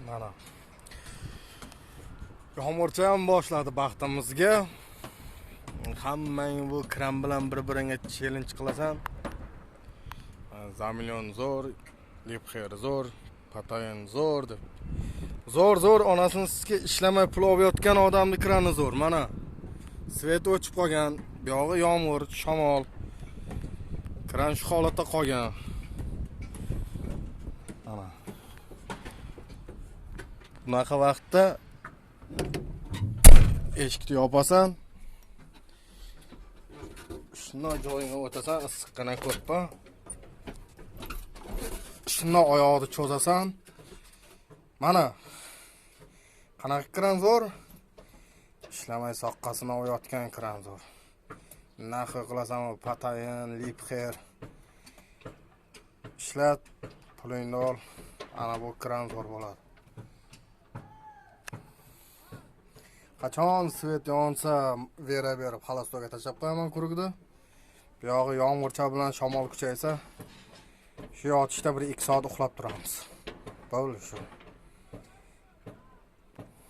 Mana. Yomg'ircha ham boshladi baxtimizga. Hammang bu kran bilan bir-biringga challenge qilasan. Zamilyon zo'r, Lipxer zo'r, Patayan zo'r deb. Zo'r zo'r onasini sizga ishlamay pul olayotgan odamni krani zo'r. Mana. Svet o'chib qolgan, buyog'i yomg'ir, shamol. Kran shu holatda qolgan. Mana. Bunaqa vaqtda eshikni yopasan. Shundoq joyingga o'tasan, issiqqina ko'rpa. Shundoq oyog'ini cho'zasan. Mana. Qanaqa kran zo'r? Ishlamay soqqasini olayotgan kran zo'r. Narxi qilasan, Patayin, Lipxer. Ishlat, pulingni ol. Ana bu kran zo'r bo'ladi. Qachon svet yonsa, vera berib xalastoga tashlab qo'yaman kurugni. Bu yog'i yomg'ircha bilan shamol kuchaysa, shu yotishda bir 2 soat uxlab turamiz. Bo'ldi shu.